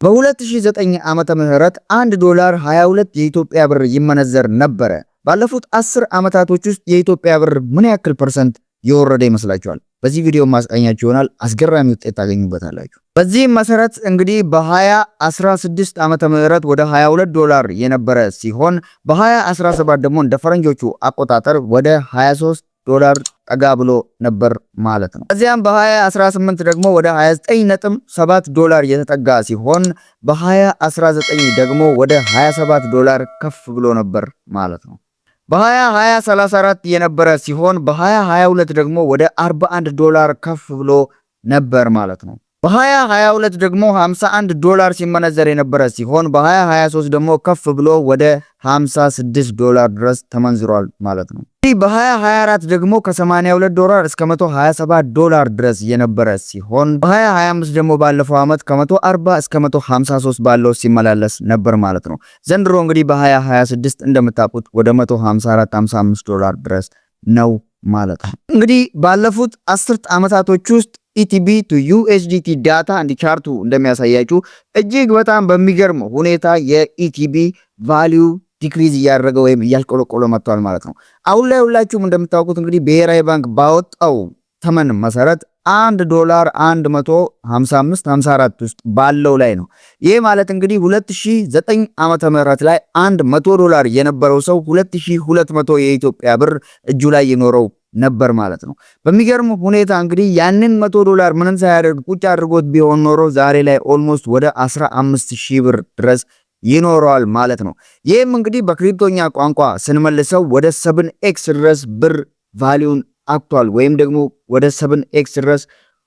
በ2009 ዓመተ ምህረት 1 ዶላር 22 የኢትዮጵያ ብር ይመነዘር ነበረ። ባለፉት 10 ዓመታቶች ውስጥ የኢትዮጵያ ብር ምን ያክል percent የወረደ ይመስላችኋል? በዚህ ቪዲዮ ማስቃኛችሁ ይሆናል። አስገራሚ ውጤት ታገኙበታላችሁ። በዚህም መሰረት እንግዲህ በ2016 ዓመተ ምህረት ወደ 22 ዶላር የነበረ ሲሆን በ2017 ደግሞ እንደ ፈረንጆቹ አቆጣጠር ወደ 23 ዶላር ጠጋ ብሎ ነበር ማለት ነው። ከዚያም በ2018 ደግሞ ወደ 29.7 ዶላር የተጠጋ ሲሆን በ2019 ደግሞ ወደ 27 ዶላር ከፍ ብሎ ነበር ማለት ነው። በ2020 34 የነበረ ሲሆን በ2022 ደግሞ ወደ 41 ዶላር ከፍ ብሎ ነበር ማለት ነው። በ2022 ደግሞ 51 ዶላር ሲመነዘር የነበረ ሲሆን በ2023 ደግሞ ከፍ ብሎ ወደ 56 ዶላር ድረስ ተመንዝሯል ማለት ነው። እንግዲህ በ2024 ደግሞ ከ82 ዶላር እስከ 127 ዶላር ድረስ የነበረ ሲሆን በ2025 ደግሞ ባለፈው ዓመት ከ140 እስከ 153 ባለው ሲመላለስ ነበር ማለት ነው። ዘንድሮ እንግዲህ በ2026 እንደምታውቁት ወደ 154 55 ዶላር ድረስ ነው ማለት ነው። እንግዲህ ባለፉት 10 ዓመታቶች ውስጥ ETB to USDT data እንዲ chart ኡ እንደሚያሳያችሁ እጅግ በጣም በሚገርም ሁኔታ የ ETB value decrease እያደረገ ወይም እያሽቆለቆለ መጥቷል ማለት ነው። አሁን ላይ ሁላችሁም እንደምታውቁት እንግዲህ ብሔራዊ ባንክ ባወጣው ተመን መሰረት 1 ዶላር 155 54 ውስጥ ባለው ላይ ነው። ይህ ማለት እንግዲህ 2009 ዓመተ ምህረት ላይ 100 ዶላር የነበረው ሰው 2200 የኢትዮጵያ ብር እጁ ላይ ይኖረው ነበር ማለት ነው። በሚገርም ሁኔታ እንግዲህ ያንን 100 ዶላር ምንም ሳያደርግ ቁጭ አድርጎት ቢሆን ኖሮ ዛሬ ላይ almost ወደ 15 ሺህ ብር ድረስ ይኖረዋል ማለት ነው። ይህም እንግዲህ በ crypto ኛ ቋንቋ ስንመልሰው ወደ 7x ድረስ ብር value ን አጥቷል ወይም ደግሞ ወደ 7x ድረስ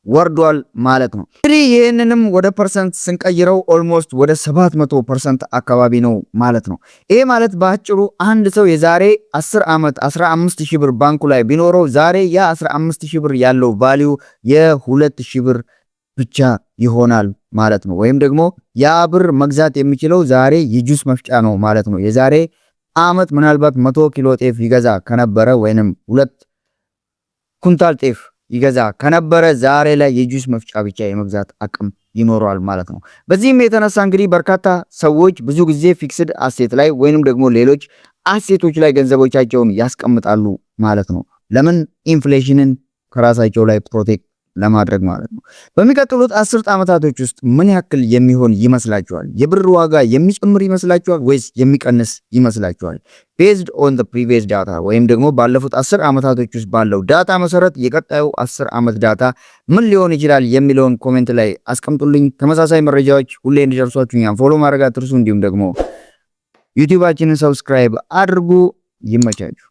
ወርዷል ማለት ነው። እንግዲህ ይህንንም ወደ percent ስንቀይረው almost ወደ 700% አካባቢ ነው ማለት ነው። ይሄ ማለት በአጭሩ አንድ ሰው የዛሬ 10 ዓመት 15 ሺህ ብር ባንኩ ላይ ቢኖረው ዛሬ ያ 15 ሺህ ብር ያለው value የ2 ሺህ ብር ብቻ ይሆናል ማለት ነው። ወይም ደግሞ ያ ብር መግዛት የሚችለው ዛሬ የጁስ መፍጫ ነው ማለት ነው። የዛሬ ዓመት ምናልባት 100 ኪሎ ጤፍ ይገዛ ከነበረ ወይንም 2 ኩንታል ጤፍ ይገዛ ከነበረ ዛሬ ላይ የጁስ መፍጫ ብቻ የመግዛት አቅም ይኖረዋል ማለት ነው። በዚህም የተነሳ እንግዲህ በርካታ ሰዎች ብዙ ጊዜ fixed asset ላይ ወይንም ደግሞ ሌሎች asset ኦች ላይ ገንዘቦቻቸውን ያስቀምጣሉ ማለት ነው። ለምን? Inflation ን ከራሳቸው ላይ protect ለማድረግ ማለት ነው። በሚቀጥሉት 10 ዓመታቶች ውስጥ ምን ያክል የሚሆን ይመስላችኋል? የብር ዋጋ የሚጨምር ይመስላችኋል ወይስ የሚቀንስ ይመስላችኋል? Based on previous data ወይም ደግሞ ባለፉት 10 ዓመታቶች ውስጥ ባለው data መሰረት የቀጣዩ 10 ዓመት data ምን ሊሆን ይችላል የሚለውን comment ላይ አስቀምጡልኝ። ተመሳሳይ መረጃዎች ሁሌ እንዲደርሷችሁ እኛን follow ማድረግ አትርሱ። እንዲሁም ደግሞ YouTube ኣችንን subscribe አድርጉ። ይመቻችሁ።